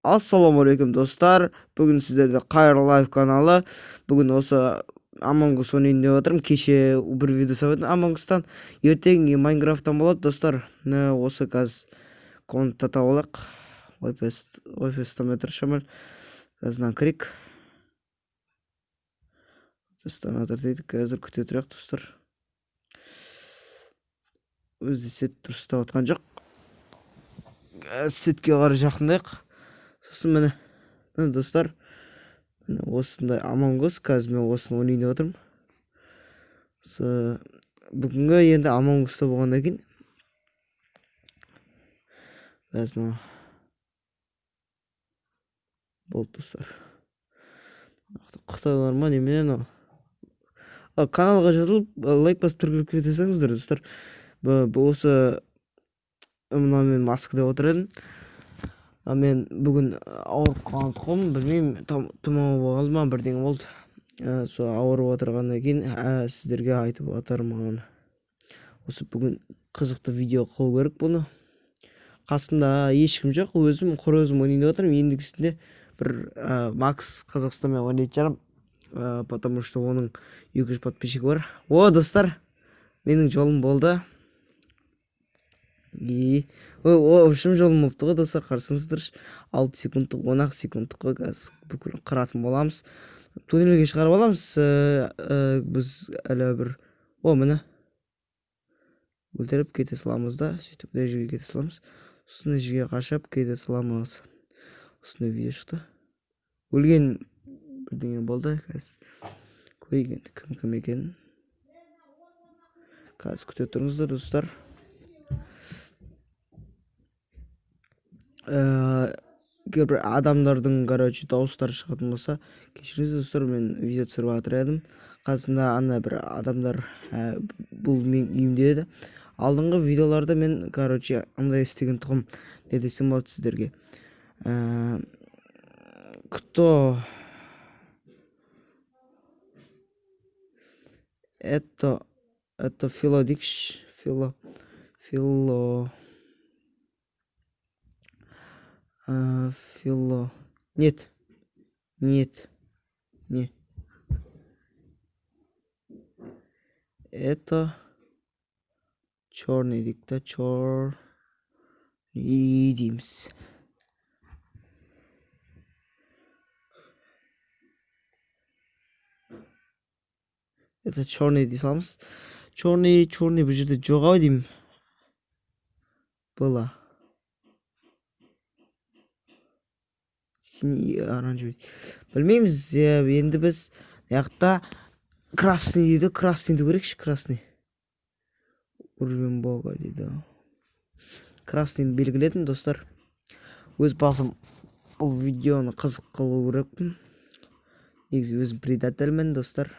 Ассалаумағалейкум, достар. Бүгін сіздерде Қайыр Лайф каналы. Бүгін осы Among Us ойнайын деп жатырмын. Кеше бір видео салып едім Among Us'тан. Ертең Майнкрафттан болады, достар. Міне, осы қазір комната тауып алайық. Wi-Fi ұстамай тұр шамал. Қазір мынаны кірейік. Ұстамай тұр дейді. Қазір күте тұрайық, достар. Өзі сет дұрыс ұстап жатқан жоқ. Сетке қарай жақындайық. Сосын міне, міне, достар, міне осындай Among Us. Қазір мен осыны ойнайын деп жатырмын. Осы бүгінгі енді Among Us'та болғаннан кейін қазір мына болды, достар. Қытайлар ма, немене мынау? Каналға жазылып, лайк басып тіркеліп кете салыңыздар, достар. Осы мына мен маскада отыр едім. Мен бүгін ауырып қалған тұғым, білмеймін, тұмау болды ма, бірдеңе болды. Сол ауырып отырғаннан кейін, сіздерге айтып отырмын. Осы бүгін қызықты видео қылу керек бұны. Қасымда ешкім жоқ, өзім құр өзім ойнайын деп отырмын. Ендігісінде бір, Макс Қазақстанмен ойнайтын шығармын, потому что оның 200 подписчигі бар. О, достар, менің жолым болды. И, о, в общем, жолым болыпты ғой, достар, қарасаңыздаршы. 6 секундтық, он ақ секундтық қой, қазір бүкіл қыратын боламыз. Туннельге шығарып аламыз, біз әлі бір, о, міне. Өлтіріп кете саламыз да, сөйтіп мына жерге кете саламыз. Сосын мына жерге қашып кете саламыз. Осындай видео шықты. Өлген бірдеңе болды, қазір көрейік енді кім кім екенін. Қазір күте тұрыңыздар, достар. Кейбір адамдардың, дауыстары шығатын болса, кешіріңіздер, достар, мен видео түсіріп жатыр едім. Қасымда ана бір адамдар, бұл менің үйімде еді. Алдыңғы видеоларда мен, андай істеген тұғым, не десем болады сіздерге. Кто это Фило дейікші, Фило, Фило. Фило. Нет. Нет. Не. Это черный дейік та, черный дейміз. Это черный дей саламыз. Черный, черный бұл жерде жоқ ау деймін. Было. Синий, оранжевый. Білмейміз, енді біз мына жақта красный дейді, красныйды көрейікші, красный. Уровень бога дейді. Красныйды белгіледім, достар. Өз басым бұл видеоны қызық қылу керекпін. Негізі өзім предательмін, достар.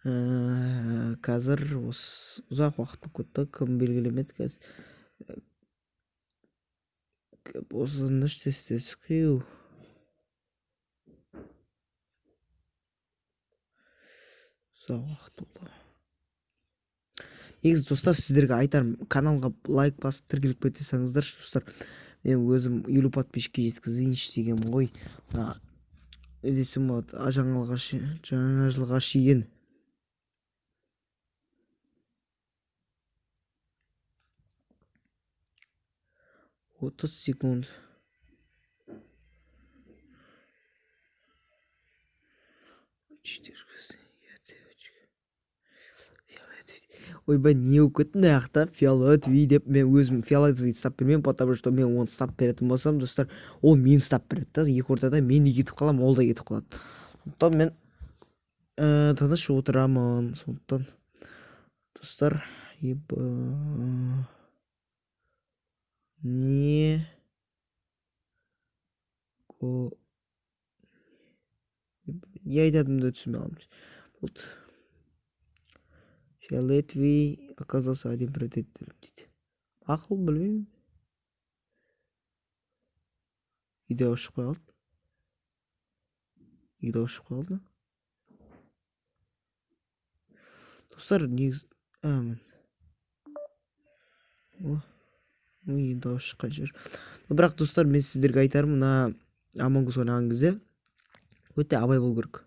Қазір осы ұзақ уақыт болып кетті, кім белгілемеді қазір. Осы тез қию. Ұзақ уақыт болды. Негізі, достар, сіздерге айтарым, каналға лайк басып тіркеліп кете салыңыздаршы, достар. Мен өзім 50 подписчикке жеткізейінші дегенмін ғой. Мына, не десем болады, жаңа жылға шейін. 30 секунд. Ойбай, не болып кетті мына жақта? Фиолетовый деп мен өзім фиолетовый ұстап бермеймін, потому что мен оны ұстап беретін болсам, достар, ол мені ұстап береді да, екі ортада мен де кетіп қаламын, ол да кетіп қалады. Сондықтан мен, тыныш отырамын. Сондықтан, достар, еба. Не ко не айтатынымды түсінбей қалдым. Болды. Фиолетовый оказался один предателем дейді. Ақыл білмеймін. Үйде ұшып қалды. Үйде ұшып қалды. Достар, негізі, міне. О, Ой, енді дауыс шыққан шығар. Бірақ достар, мен сіздерге айтарым, мына Among Us ойнаған кезде өте абай болу керек.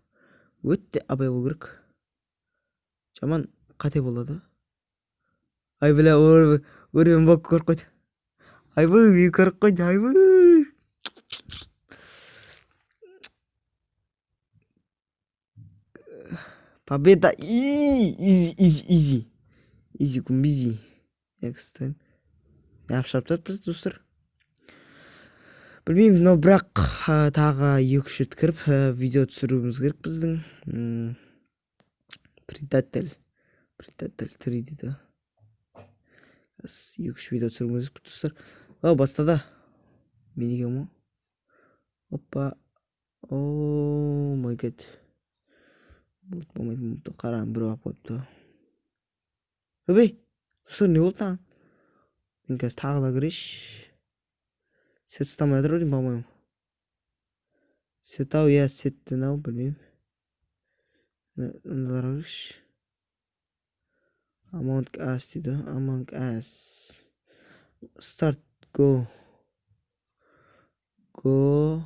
Өте абай болу керек. Жаман қате болады. Ай, бля, уровень бок көріп қойды. Айбай, мен көріп қойды, айбай. Победа! Изи, изи, изи. Изи, кумбизи. Next time. Неғып шығарып тастады бізді, достар? Білмеймін, но бірақ тағы 2-3 рет кіріп, видео түсіруіміз керек біздің. Предатель. Предатель 3 дейді. 2-3 видео түсіруіміз керек, достар. О, бастады. Мен екенмін ғой. Опа. О, май гад. Болды, болмайды, болмайды. Қарағым, біреу алып қойыпты. Өбей, достар, не болды маған? Мен қазір тағы да кірейінші. Сет ұстамай жатыр ау деймін, по-моему. Сет ау, иә, сеттен ау, білмеймін. Мыналарға кірейінші. Among Us дейді, Among Us. Start, go. Go.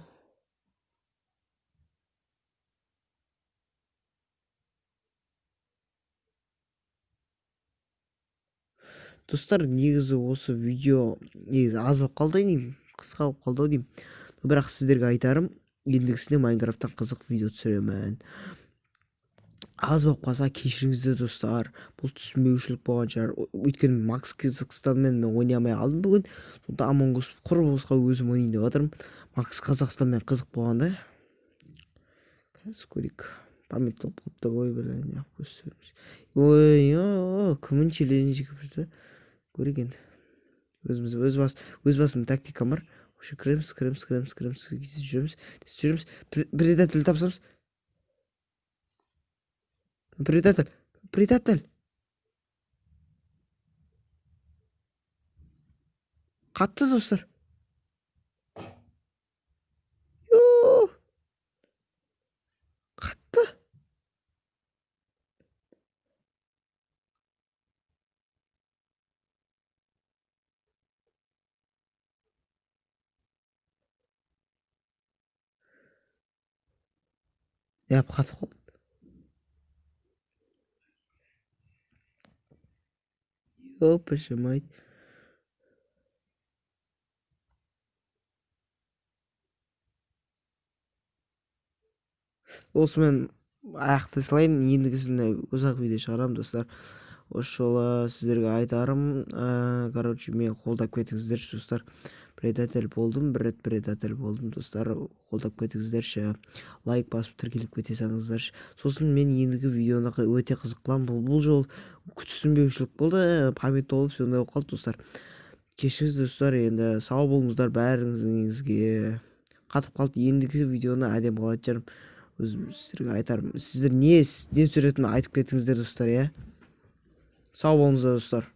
Достар, негізі осы видео негізі аз болып қалды деймін, қысқа болып қалды ау деймін. Бірақ сіздерге айтарым, ендігісінде Майнкрафттан қызық видео түсіремін. Аз болып қалса кешіріңіздер, достар, бұл түсінбеушілік болған шығар. Өйткені Макс Қазақстанмен мен ойнай алмай қалдым бүгін. Сонда Among Us құр босқа өзім ойнайын деп жатырмын. Макс Қазақстанмен қызық болғанда. Қазір көрейік. Память толып қалыпты, ой, бля, неғып көрсетеміз. Ой, о, кімнің челлендж кірді? Көрейік енді. Өзіміз, өз бас, өз басым тактикам бар. Вообще кіреміз, кіреміз, кіреміз, кіреміз, тез жүреміз, тез жүреміз. Предатель тапсамыз. Предатель, предатель. Қатты, достар. Йо. Қатты. Неғып қатып қалды? Ёпышымайт. Осымен аяқтай салайын. Ендігісінде ұзақ видео шығарамын, достар. Осы жолы сіздерге айтарым, мен қолдап кетіңіздерші, достар. Предатель болдым, бір рет предатель болдым, достар. Қолдап кетіңіздерші. Лайк басып тіркеліп кете салыңыздаршы. Сосын мен ендігі видеоны өте қызық қыламын. Бұл жол түсінбеушілік болды, память толып сондай болып қалды, достар. Кешіріңіз, достар, енді сау болыңыздар бәріңізге. Қатып қалды. Ендігі видеоны әдемі қылатын шығармын. Өзім сіздерге айтарым. Сіздер не түсіретінімді айтып кетіңіздер, достар, иә. Сау болыңыздар, достар.